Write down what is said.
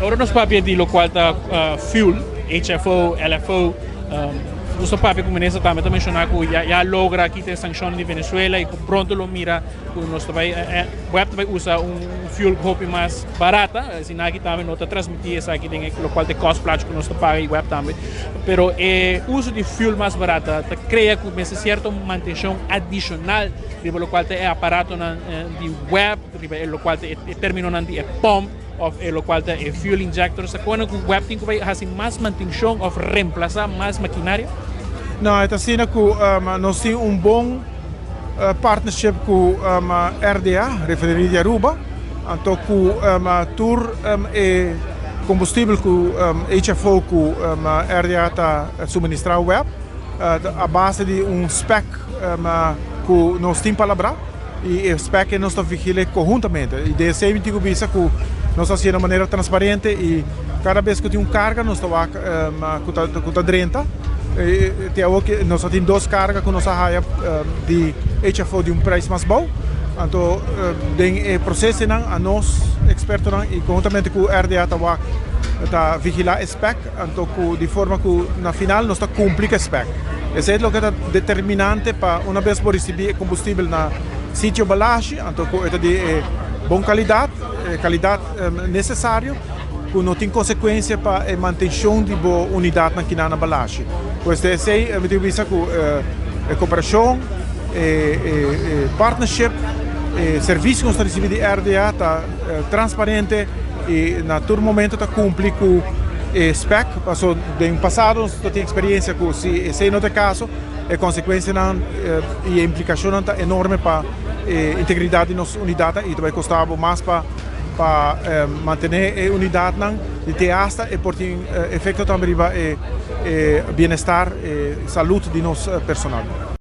Ora nos papia di locual ta fuel, HFO, LFO, nos ta papia cu minister tambe ta menciona cu ya logra kita e sanccionnan di Venezuela y cu pronto lo mira cu nos ta bay, web ta bay usa un fuel hopi mas barata, asina aki tambe no ta transmiti esaki den e locual ta e kostplaatje cu nos ta paga y web tambe, pero e uso di fuel mas barata ta crea cu mester cierto mantencion adicional riba locual ta e aparatonan di web, riba e locual ta e terminonan di e pump of e locual ta e fuel injector. Sa cuando cu web tin cu bay haci mas mantencion of reemplaza mas maquinaria? No, e ta asina cu nos tin un bon partnership cu RDA, Refineria di Aruba, anto cu tur e combustibel cu HFO cu RDA ta suministra web a base di un spec cu nos tin palabrá y e spec nos ta vigil'e conhuntamente y den esey mi tin cu bisa cu nos ta haciendo di manera transparente y cada bes cu tin un carga nos ta wak cu ta drenta te awor nos a tin dos carga cu nos a haya di HFO di un prijs mas bou anto den e procesonan a nos expertonan y conhuntamente cu RDA ta wak ta vigila e spec. Anto ku di forma ku na final nos ta kumpli ku e spèk. Esei loke ta determinante pa una bes bo risibí e kombustibel na sitio Balashi, anto ku e ta di e bon kalidat, e kalidat nesesario ku no tin konsekuensia pa e mantenshon di bo unidatnan kinan na Balashi. Pues di esei mi tin ku bisa ku e koperashon, e partnership, e servisio ku nos ta risibí di RDA ta transparente. I na tur momento ta kumpli ku e spek, paso den pasado nos ta tin eksperiencia ku si esei no ta e kaso, e konsekuensianan i e implikashonnan ta enorme pa e integridat di nos unidatnan i ta bai kosta bo mas pa pa mantené e unidatnan i te asta e por tin efekto tambe riba e bienestar, e salud di nos personal.